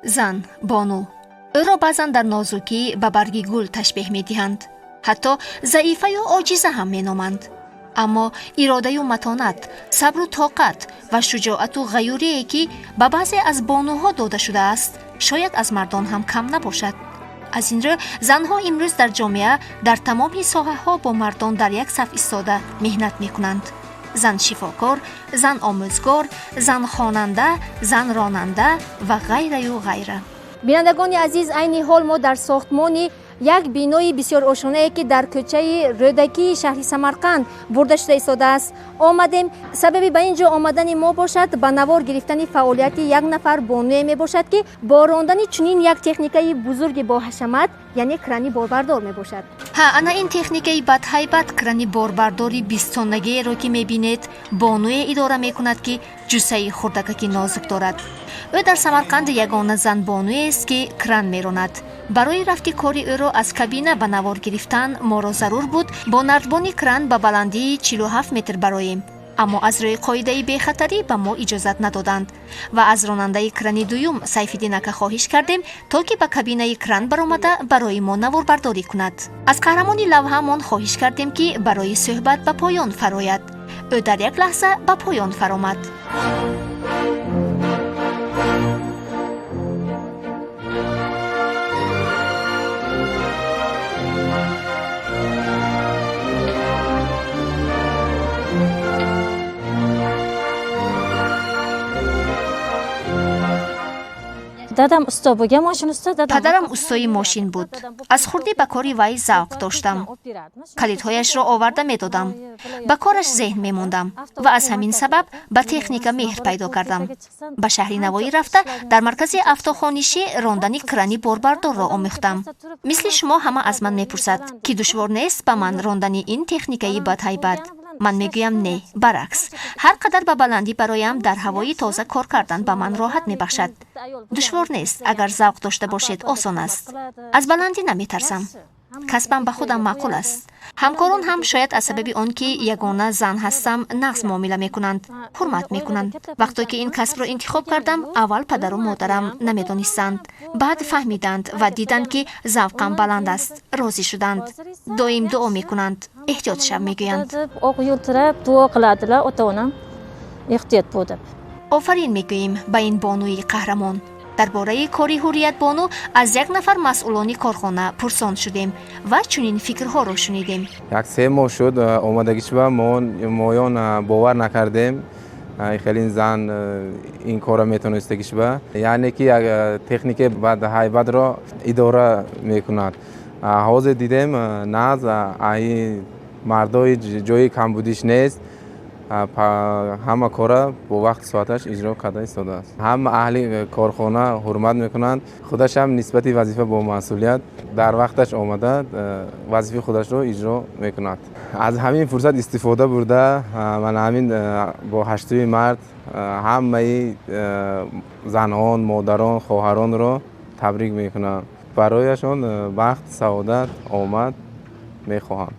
Зан, бону, ӯро баъзан дар нозукӣ ба барги гул ташбеҳ медиҳанд, ҳатто заифаю оҷиза ҳам меноманд. Аммо иродаю матонат, сабру тоқат ва шуҷоату ғаюрие, ки ба баъзе аз бонуҳо дода шудааст, шояд аз мардон ҳам кам набошад. Аз ин рӯ занҳо имрӯз дар ҷомеа дар тамоми соҳаҳо бо мардон дар як саф истода меҳнат мекунанд. Зан шифокор, зан омӯзгор, зан хонанда, зан ронанда ва ғайраю ғайра. Бинандагони азиз, айни ҳол мо дар сохтмони як бинои бисёр ошонае, ки дар кӯчаи Рӯдакии шаҳри Самарқанд бурда шуда истодааст, омадем. Сабаби ба ин ҷо омадани мо бошад, ба навор гирифтани фаъолияти як нафар бонуе мебошад, ки бо рондани чунин як техникаи бузурги боҳашамат, яъне крани борбардор мебошад. Ҳа, ана ин техникаи бадҳайбат, крани борбардори бисттоннагиеро, ки мебинед, бонуе идора мекунад, ки ҷуссаи хурдакаки нозук дорад. Ӯ дар Самарқанд ягона зан бонуест, ки кран меронад. Барои рафти кори ӯро аз кабина ба навор гирифтан моро зарур буд бо нардбони кран ба баландии 47 метр бароем, аммо аз рӯи қоидаи бехатарӣ ба мо иҷозат надоданд ва аз ронандаи крани дуюм, Сайфиддин ака, хоҳиш кардем, то ки ба кабинаи кран баромада барои мо наворбардорӣ кунад. Аз қаҳрамони лавҳаамон хоҳиш кардем, ки барои суҳбат ба поён фарояд. Ӯ дар як лаҳза ба поён фаромад. Дадам усто bo'lgan, moshin usta dadam. Падарам устои мошин буд. Аз хурдӣ ба кори вай завқ доштам, калидҳояшро оварда медодам, ба кораш зеҳн мемондам ва аз ҳамин сабаб ба техника меҳр пайдо кардам. Ба шаҳри Навоӣ рафта, дар маркази автохонишӣ рондани крани борбардорро омӯхтам. Мисли шумо ҳама аз ман мепурсад, ки душвор нест ба ман рондани ин техникаи бадҳайбат. Ман мегӯям, не, баръакс, ҳар қадар ба баландӣ бароям, дар ҳавои тоза кор кардан ба ман роҳат мебахшад. Душвор нест, агар завқ дошта бошед, осон аст. Аз баландӣ наметарсам. Касбам ба худам маъқул аст. Ҳамкорон ҳам шояд аз сабаби он ки ягона зан ҳастам, нағз муомила мекунанд, ҳурмат мекунанд. Вақто ки ин касбро интихоб кардам, аввал падару модарам намедонистанд, баъд фаҳмиданд ва диданд, ки завқам баланд аст, розӣ шуданд. Доим дуо мекунанд, эҳтиёт шав, мегӯянд. Oq yo'ltirab duo qiladilar ota onam, ehtiyot bo'l deb. Офарин мегӯем ба ин бонуи қаҳрамон. Дар бораи кори Ҳурриятбону аз як нафар масъулони корхона пурсон шудем ва чунин фикрҳоро шунидем. Як 3 моҳ шуд омадагиш ба моён бовар накардем, хеле зан ин корро метонистагиш ба, яъне ки як техникаи бадҳайбатро идора мекунад. Ҳозир дидем, нағз, аи мардои ҷои камбудиш нест, ҳама кора бо вақти соаташ иҷро карда истодааст. Ҳама аҳли корхона ҳурмат мекунанд, худашам нисбати вазифа бо масъулият дар вақташ омада вазифаи худашро иҷро мекунад. Аз ҳамин фурсат истифода бурда, ман ҳамин бо 8-уми март ҳамаи занон, модарон, хоҳаронро табрик мекунам. Барояшон бахт, саодат, омад мехоҳам.